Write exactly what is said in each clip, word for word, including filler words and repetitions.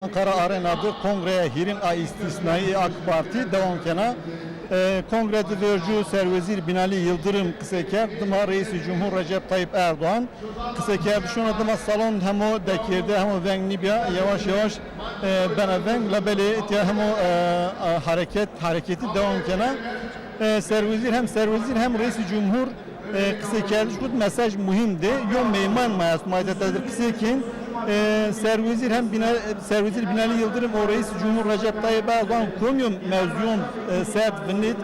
Ankara Arena de kongreya hîrîn a îstîsnayî ê AK Partî dewam kena. E, kongre de vercu Serwezîr Binalî Yildirim qise kerd, dima Reîsê Cumhur Recep Tayyip Erdoğan qise kerd. Şona dima salon hemo dekerde, hemo veng nîbîya, yewaş yewaş, e, bena veng, labelê îtya hemo, e, e, hareket, hareketî dewam kena. E, serwezîr hem serwezîr hem Reîsê Cumhur e, qisekerdiş xwu de mesaj muhîm de. Yo meyman ma est, ma îta tede qisê kên. E, serwezîr hem bina, serwezîr Binalî Yildirim û Reîs Cumhur Recep Tayyip Erdoğan komî yo mewzûyon, e, serd vinit.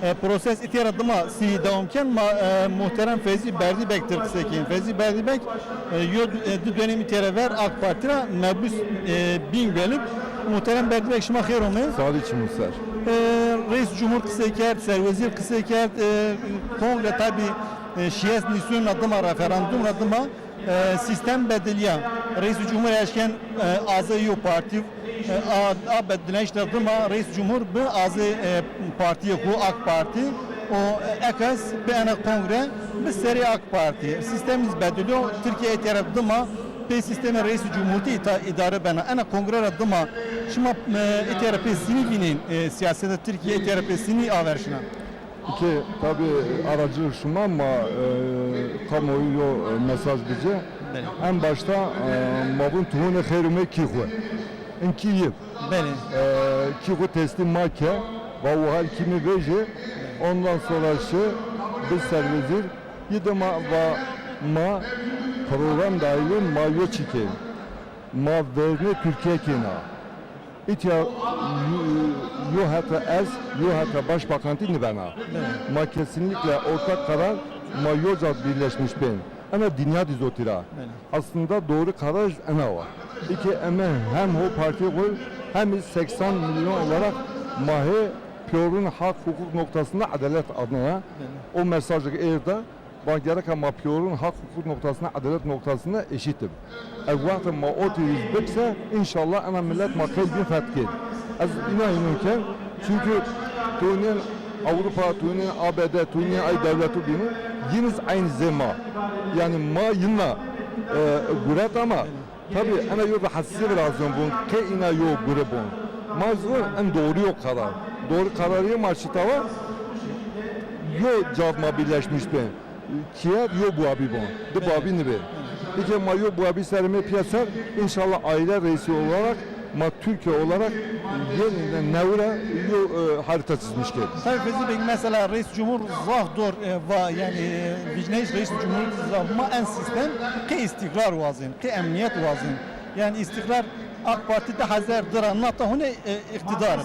E, proses îtya ra dima sî dewam ken, ma, e, muhterem Fevzî Berdîbek tir qisê kên. Fevzî Berdîbek, e, yo, e, di dönem îtya ra ver AK Partî ra mebûs, e, Bîngölî. Muhterem Berdîbek, şima xêr omê. Sağ ol, çimû ser. E, Reîs Cumhur qisê kerd, serwezîr qisê kerd, e, Kongre tabî, e, şiyes nîsûn ra dima, referandum ra dima, e, sîstem bedilîya. Reîsê Cumhur eşken, e, azê yo partî, e, a, a bedilnayîş ra dima Reîs Cumhur bi azê, e, partîyê xwu, AK Partî, û, e, ekes bi ena kongre bi serê AK Partî. Sîstem zî bedilîyo. Tirkîye îtya ra dima pê sîstemê Reîsê Cumhurî îta-, îdare bena. Ena kongre ra dima şima, e, îtya ra pê senî vînên, e, sîyasetê Tirkîye îtya ra pê senî aver şina? Ki tabi aracılık şima ma, e, kamuoyu yo, e, mesaj bice. Belê. En başta, e, ma vûn tu hûnê xeyr ûmê kî xwu. In kî yi. Belê. E, kî xwu teslim ma ke, va wuhal kî mi vejê. Ondan sonra şi bi serwezîr yi de ma va ma program dahilî ma yo çî kên. Ma vernê Tirkîye kêna. Îtya yo, yo heta ez, yo heta başbakantî nibena. Belê. Ma kesinlikle ortak karar, ma yo ca birleşmiş bên. Ena dinya dî zotî ra. Belê. Aslında doğru karar ena wa. Îke eme hem ho partî xwu hem seksen milyon olarak ma hê piyorun hak hukuk noktasında adalet adına. Belê. O mesajı êrda. Va gereka ma piyorun hak hukuk noktasında, adalet noktasında eşit ib. Ev wextê ma o tîr bikse, înşallah ena millet ma qey bîn fetkên. Ez îna înon ken, çünkü tunên Avrupa, tunên A B D, tunên ay dewletu bînî, yîniz eyn zê ma. Yanî ma yina, e, guret ama Tabî, ena yo rahatsizîye virazyon bûn, qey îna yo gure bûn. Ma zûn en doğru yo karar. Doğru kararîye ma şita wa, yo cav ma birleşmiş bên. Kîyev yo buabî bûn. Di buabî nibên. Îke ma yo buabî serê me pîya ser, înşallah aile reisi olarak ma Türkiye olarak yeniden newe ra yo, e, harita çizmiş kerd. Tabî Fevzî Beg, mesela Reis Cumhur zaf dor, e, va, yanî, e, vîcnayîş Reis Cumhur zaf, ma en sîstem qey îstîqrar wazên, qey emnîyet wazên. Yanî îstîqrar AK Partî di hezar di ra nata hune, e, îqtîdar,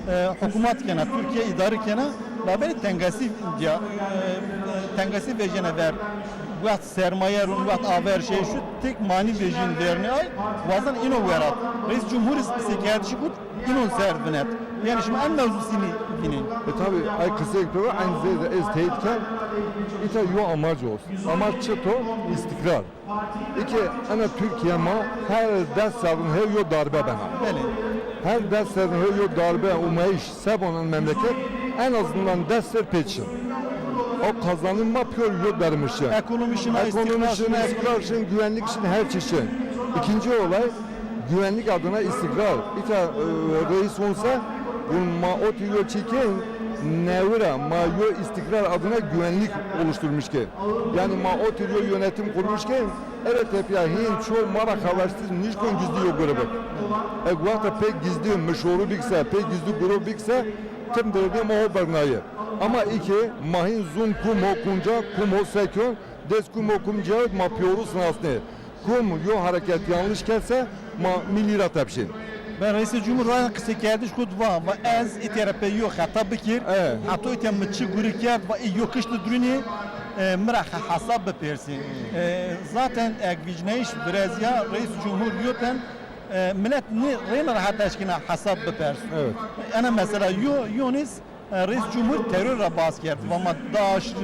e, hukûmat kena, Tirkîye îdare kena, labelê tengasî ya, e, e, tengasî vejêne ver. Wext sermaye rûn, wext aver şey şu tek manî vejîn vernî ay, wazan îno werat. Reis Cumhur zî qisêkerdişî kut, înon ser vinet. Yanî şima en mewzû senî vînên? E, tabî, ay qiseyêk to va, eyn zey de ez teyîd ken, îta yo amac o. Amac çit o? Îstîqrar. Îke ena Tirkîye ma her des serrûn hew yo darbe bena. Belê. Her des serrûn hew yo darbe, umayîş, se bon en memleket en azından des ser pêçin. O kazanım ma piyor yo dermişe. Ekonomî şina, ekonomî şin, îstîqrar şin, güvenlik şin, her çî şin. İkinci olay, güvenlik adına istikrar. Îta, e, reis onsa, bu ma o tîr yo çî kên, newe ra ma yo istikrar adına güvenlik oluşturmuş kên. Yanî ma o tîr yo yönetim kurmuş kên, evet, tepya hîn ço ma ra xeversiz nişkon gizlî yo gure bik. E, wexta pê gizlî mişoru bikse, pê gizlî guro bikse, tim derdê ma ho bernaye. Ama îke ma hîn zûn kum ho kunca, kum ho sekon, des kum ho kum cewet ma piyoru sinasnê. Kum yo hareket yanlış kerdse, ma milî ra tepşên. Ben Reisê Cumhur ra qisêkerdiş xwu di va, va ez îtya ra pê yo xeta bikir, e, heto îtya mi çi gurî kerd, va ê yo kişt di durunî, e, mi ra he-, hesab bipêrsî. E, zaten eg vîcnayîş virezîya Reis Cumhur yoten, e, milet nê reyna ra heta eşkena hesab bipers. Evet. Ena mesela yo, yonîs E, Reis Cumhur teror ra bas kerd. Va ma DAIŞ, e,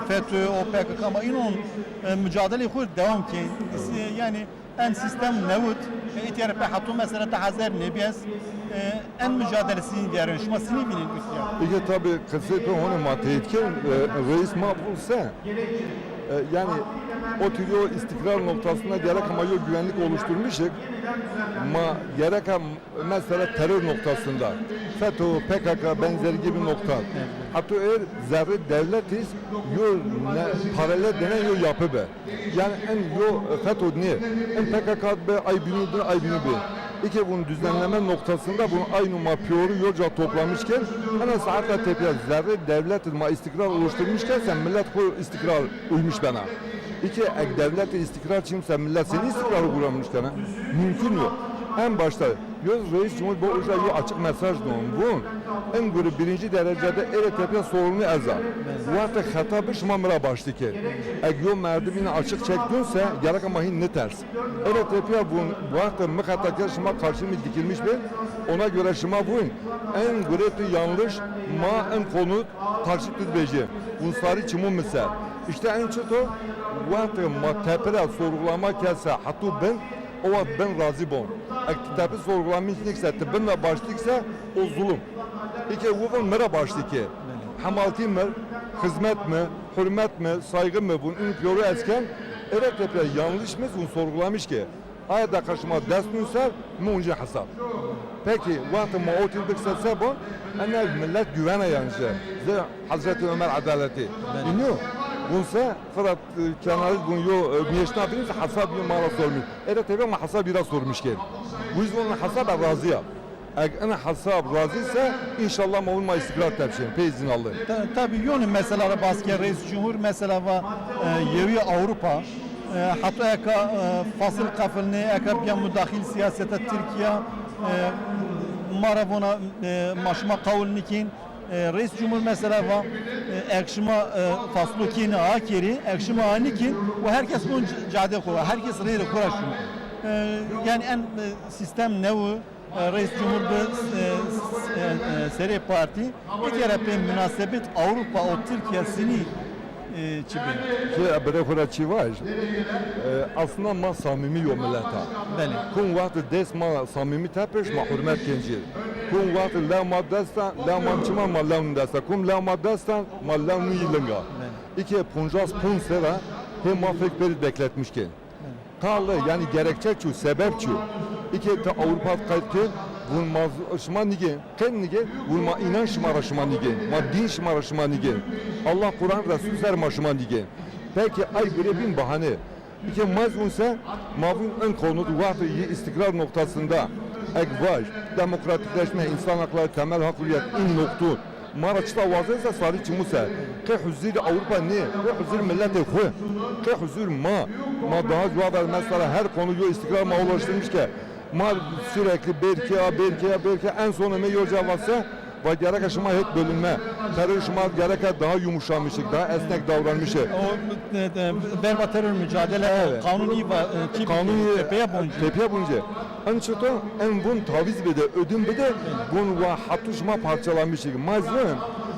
FETÖ, o P K K, ma înon, e, mucadelê xwu dewam kên. E, yanî en sîstem newit, e, îtya ra pê heto mesela di hezar nêbîyes, e, en mucadele sinî dîyarên. Şima sinî vînên îtya? Îke tabî qisey to hone ma teyîd kên, e, reis ma vûn se. E, yani o tür yo istikrar noktasında gerek ama yo güvenlik oluşturmuşuk. Ma gerek ama mesela terör noktasında FETÖ, P K K benzeri gibi nokta. Hatta eğer zerre devletiz yo ne, paralel denen yo yapı be. Yani en yo FETÖ ne? En P K K be, ay binu be, ay binu be. İki bunun düzenleme noktasında bunun aynı ma piyoru yoca toplamışken ana saatla tepya zerre devletiz ma istikrar oluşturmuşken sen millet ko istikrar uymuş bana. İki ek devlete istikrar çimse millet seni istikrar uğramış kana. Mümkün yok. En başta yo reis cumhur bu uca yo açık mesaj don. Bu en guru birinci derecede ele tepya sorumlu eza. Bu hafta hata bir şuma mıra baştı ki. Ek yo merdimin açık çektinse gerek ama hin ne ters. Ele tepya bu, bu hafta mı hata ker şuma karşımı dikilmiş bir. Ona göre şuma bu en gureti yanlış ma en konu karşı tut beji. Bun sarı çimu mı ser. İşte en çito wextê ma tepira sorgulama kese hatu bin, o wext bin razî bon. Ek ti tepi sorgulamiş nikse, ti bin de baştikse, o zulum. İke wuvin mi ra baştike. Hemaltî mi, xizmet mi, hurmet mi, saygı mi, vun in piyoro esken, ere tepira yanlış mi, vun sorgulamiş ke. Aya dakika şima dest nûser, mi uncî hesab. Peki, wextê ma o tîl bikse se bo? Ene millet güvene yanî se. Zê Hazreti Ömer adaleti. Belê. Înî yo? Gunse Fırat, e, kenarı gun yo, e, mîyeşna bîn se hesab yo ma ra sormî. Ere tebe ma hesab îra sormîş kên. Wiz onun hesab razî ya. Eg ina hesab razî se, înşallah ma vun ma îstîqrar tepşên, pê îzin Allah. Ta-, tabî yonî mesela ra bas ke Reis Cumhur mesela va, e, yewî Avrupa, e, hatta eka, e, fasil qefilnê, eka biya mudaxil siyaseta Tirkîya, e, ma ra vona, e, ma şima qawil nikîn. E, Reis Cumhur mesela va, e, ek şima, e, faslo kênî akerî, ek şima anikîn û herkes vun c-, cade xo, herkes rêrê xo ra şûn. E, yanî en, e, sîstem new, e, Reis Cumhur bi, e, s-, e, e, serê partî. Bir kere pê munasebet Avrupa û Tirkîya sinî, e, çi bi? Ki birê xo ra çî vaj. E, aslında ma samîmî yo millet a. Belê. Kum wext dest ma samîmî tepiş, ma hurmet kên cî. Kum wext lew ma dest a, lew ma çima ma lew dest a. Kum lew ma dest a, ma lew nî linga. Belê. Îke poncas ponc sera hê ma fek peri bekletmiş kên. Talı, yani gerekçe çu, sebep çu. İke ta Avrupa qayt ke, vun ma z-, şima nige, qen nige, vun ma inan şima ra şima nige, ma din şima ra şima nige. Allah, Kur'an, Resul ser ma şima nige. Peki ay bire bin bahane. İke ma z-, vun se, ma vun en konu waqtı yi istikrar noktasında ek vaj, demokratikleşme, insan hakları, temel hak, hürriyet, in noktu. Ma ra çita wazense sarî çimu se. Qey huzurî Ewropa nê, qey huzurî miletê xwu, qey huzur ma. Ma daha cuwa ver mesela her konu yo istikrar ma ulaştırmış ke. Ma sürekli belki ya, belki ya, belki en sonu me yo cevap se, va gereke şima hep bölünme. Terör şima gereke daha yumuşamışık, daha esnek davranmışık. O, e, e, verba terör mücadele, evet. Kanun î va, e, çi kanun î tepeye bonci. Tepeye bonci. En çito en vun taviz bide, ödün bide, vun wa hatu şima parçalamışık. Ma zî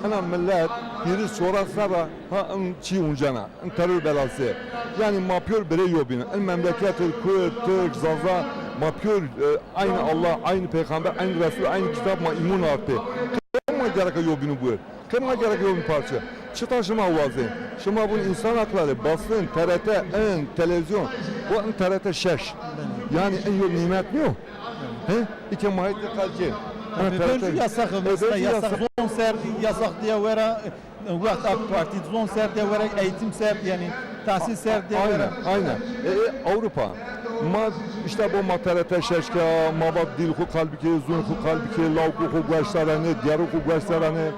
ena millet hîris çoras serra ha en çî uncena, en terör belası. Yani ma pîyor birey yo bîn. En memleket Kurd, Türk, Zaza, ma pîyor, e, aynı Allah, aynı peygamber, aynı Resul, aynı kitap ma îmun ard pê. Qey ma gereke yo bînû buer. Qey ma gerek yo parça. Çita şima wazên? Şima vun insan hakları, basın, T R T, en, televizyon. Bu en T R T şeş. Yani en yo nimet niyo. He? İke mahit kalci. Tabî, vercu yasak, mesela yasak, zon ser, yasak diye vera, e, wext AK Parti zon ser diye vera, eğitim ser, yani tahsil ser diye vera. Aynen, aynen. E, e, Avrupa. Ma, işte bu ma T R T şeş ke, ma vat dil xu kalbi ke, zun xu kalbi ke, lawku xu gueştarane, diyarı xu gueştarane.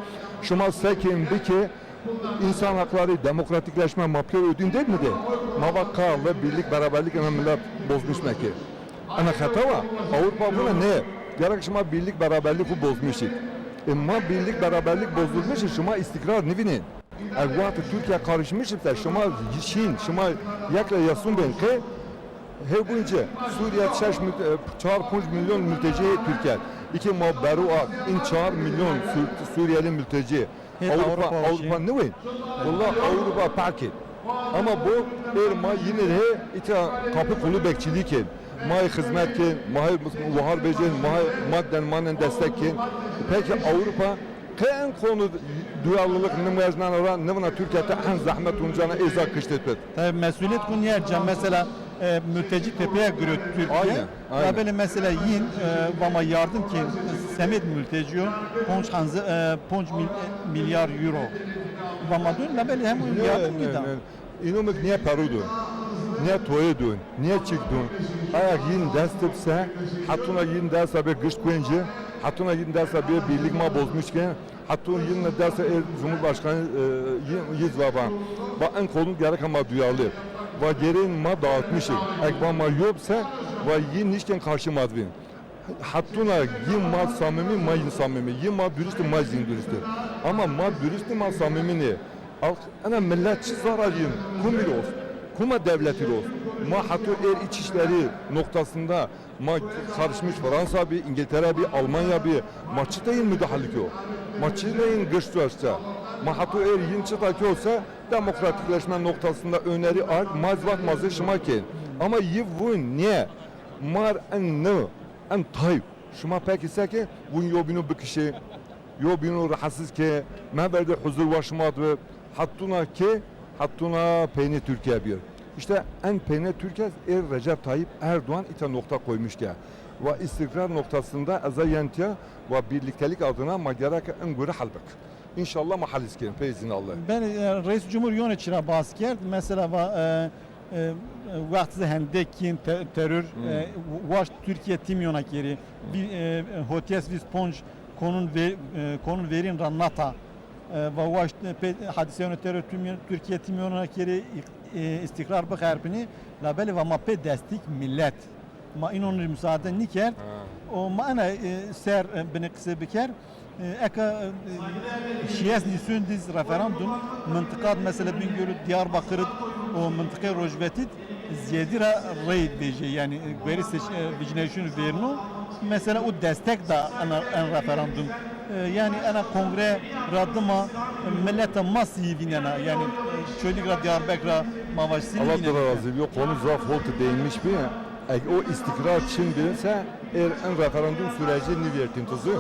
Şima sekên bike, insan hakları, demokratikleşme, ma pîyor ödün değil mi de? Ma va ka ve birlik, beraberlik ena millet bozmuş meke. Ena heta va, Avrupa buna ne? Gerek şima birlik, beraberlik xu bozmuşik. E ma birlik, beraberlik bozulmuş, şima istikrar nivînên. E wextê Türkiye karışmış ise şima şîn, şima yekle yasun bên qey Hewbunce Suriye şeş mil-, e, çar ponc milyon mülteci Türkiye. İki ma beru a in çar milyon Sur-, Suriyeli mülteci. Hê Avrupa, Avrupa Avrupa ne wey? Valla Avrupa park et. Ama bu bir ma yine de ita kapı kulu bekçilik et. Ma xizmet ke, ma vahar becen, ma madden manen destek ke. Peki Avrupa Qe en konu duyarlılık nimwejnana ra nivna Türkiye te en zahmet uncana eza kıştet bit. Tabii mesuliyet kun yer ca mesela e, mülteci tepeye giriyor Türkiye. Aynen, aynen. Labelê mesela yin e, vama yardım ki semed mülteci yo ponc hanzi e, ponc mil, milyar euro. Vama dön labelê hem yardım ki da. Înomik nê peru dun, nê toyê dun, nê çik dun. Ayak yin dest bise, hetuna yin dest be gişt kuenci, hetuna yin dest be birlik ma bozmuş ke, hetun yin dest e Cumhurbaşkanı e, yin yiz va va. Va en konu gerek ma duyarlı. Va gereğin ma dağıtmışık. Ek va ma yok se, va yin nişken karşı madvin. Hetuna yin ma samimi, ma yin samimi. Yin ma dürüstü, ma yin dürüstü. Ama ma dürüstü, ma samimi ne? Al, ana millet çi zarar yin, kum bir olsun, kuma devleti olsun. Ma hatu er iç işleri noktasında ma karışmış Fransa bi, İngiltere bi, Almanya bi, ma çi teyin müdahalik yok. Ma çi teyin gıştu işte. Ma hatu er yin çi ta ki olsa demokratikleşme noktasında öneri ark, ma zvat ma zê şima ken. Ama yi vun ne? Mar en ne? En tayb, şima peki seke vun yobîno bikişê, yobîno rahatsız ke, meverdê huzur wa şima de, hetuna ke, hetuna peynê Türkiye bir. İşte en peynê Türkiye er Recep Tayyip Erdoğan ita nokta koymuş ke. Ve istikrar noktasında eza yentiya ve birliktelik adına ma gerek en guri halbek. İnşallah ma halis kên, pê izin Allah. Ben e, Reis Cumhur yone çira bas kerd. Mesela va, e, e, wext zi hendek yin te, terör, e, waşt Türkiye timyona keri. Bir, e, hotyes vîst ponc konun ve, e, konun verin ra nata. E, va waşt e, pe, hadiseyona terör tümyon, Türkiye timyona keri, e, istikrar bixerpini. Labelê va ma pê destik millet. Ma înon rê musaade nîkerd. Ha. O ma ena e, ser e, binê qisê biker. E, eka e, şiyes nîsûn dîz referandum mintiqat mesela Bingöl, Diyarbakır o mintiqê Rojvetî ziyedî ra reyî vejê. Yani e, guerî seç, e, vijneyşûn vêrno. Mesela o destek da ena en referandum. E, yani ena kongre ra dima mileta ma sî vînena. Yani e, Çolîg ra, Diyarbekir ra ma vaj sî Allah vînena. Razı yok. Konu zaf hol ti değinmiş bir. Eg o istikrar çin bî se, er en referandum süreci nîvêrtîn tizî.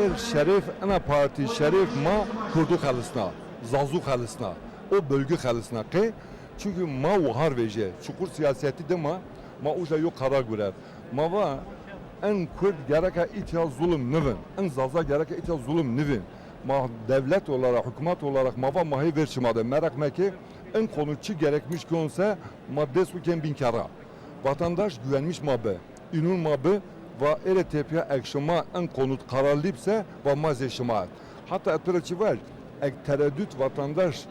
Er şeref ena partî, şeref ma Kurdu xelisna, Zazu xelisna, o bölgü xelisna. Qe? Çünkü ma wahar vejê, çukur siyaseti de ma, ma uca yo karar guret. Ma va en Kurd gereka îtya zulüm nivin, en Zaza gereka îtya zulüm nivin. Ma devlet olarak, hükümet olarak ma va ma hê ver şima de. Merak meke, en konu çi gerekmiş ki onse ma dest uken bin kera. Vatandaş güvenmiş ma bi, inun ma bi, va ere tepya ek şima en konut kararlî bise, va ma zê şima. Hatta etpira çi var, ek tereddüt vatandaş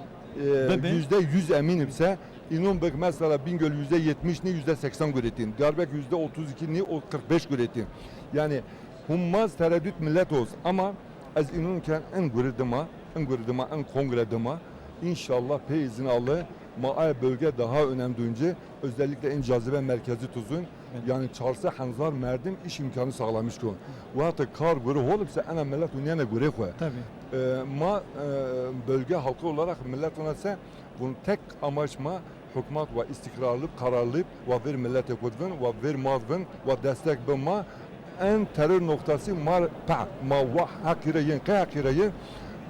e, yüzde yüz emin bise, inun bik mesela Bingöl yüzde yetmiş ni yüzde seksen guretin, Diyarbekir yüzde otuz iki ni o kırk beş guretin. Yani hummaz tereddüt millet oz ama ez inun ken en guri dima, en guri dima, en kongre dima, inşallah pê izin Allah ma ay bölge daha önem duyunca, özellikle en cazibe merkezi tuzun, yani çarse henzar merdim iş imkanı sağlamış kon. Ve hatta kar guri hol bise ena millet unyene guri xwe. Tabii. E, ma e, bölge halkı olarak millet ona se bunun tek amaç ma hükümet ve istikrarlı, kararlı ve ver millete kudvin ve ver madvin ve destek bi ma en terör noktası ma pa ma va hakire yin, qe hakire yin.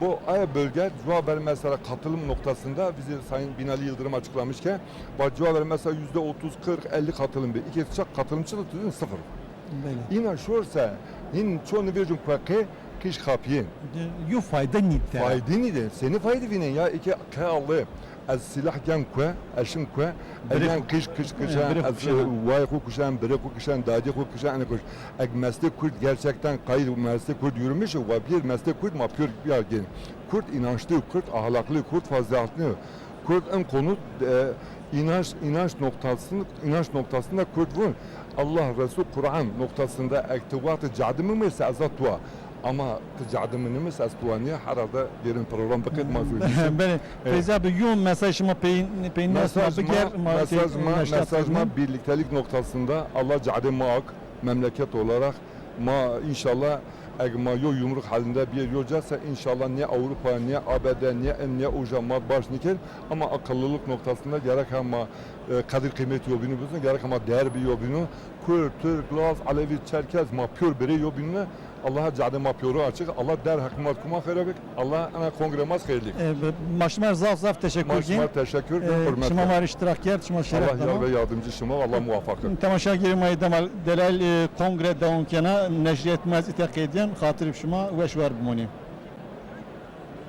Bu aya bölge cevap ver mesela katılım noktasında bizi Sayın Binali Yıldırım açıklamış ki, va cevap ver mesela yüzde otuz, kırk, elli katılım bir. İki çak katılımcı da tutun sıfır. Belê. Îna şorse, hîn ço nivêjin ku qe qîş xapiyên. Yo fayde nîte. Fayde nîte. Senî fayde vînen ya? Eke qe Allê, ez sîlah gen ku, ez şim ku, ez gen qîş qîş kişen, ez wayê xo kişen, birê xo kişen, dadî xo kişen, ene kuş. Ek meslê Kurd gerçekten kayıt meslê Kurd yürümüş, wa bir meslê Kurd ma pür ya gen. Kurd inançlı, Kurd ahlaklı, Kurd faziletli. Kurd en konu e, inanç inanç noktasını inanç noktasında Kurd vun Allah Resul Kur'an noktasında ek ti wextê cadimi mı se eza tua. Ama ti cadimi nimi se ez tua niye herhalde derin program bikit ma zor. Beni Feyzi abi yo mesaj şima peyin peyin nasıl biger ma mesaj ma mesaj ma birliktelik noktasında Allah cadimi ak memleket olarak ma inşallah Eg ma yo yumruk halinde biyê yo cese, înşallah ne Avrupa, ne A B D, ne en, ne uca ma baş nikên. Ama akıllılık noktasında gerek ha ma, e, qedir qîmetî yo bînû bizûn, gerek ha ma değer bi yo bînû. Kurd, Türk, Laz, Alevi, Çerkez ma pîyor birê yo bînû. Allah cadê ma pîyoru açık. Allah der heqî ma kuma xeyra bik. Allah ena kongre ma xeyrlî. E, ma şima zaf zaf teşekkür. Ma şima teşekkür, e, hürmet. Şima ma rê iştirak kerd, şima şeref dana. Allah yar ve yardımcı şima, Allah muvaffak kir. Temaşagerê ma yê demal delal, e, kongre dewam kena, neşriyet ma zî îta qeydîyen, xatirê şima weş war bimonî.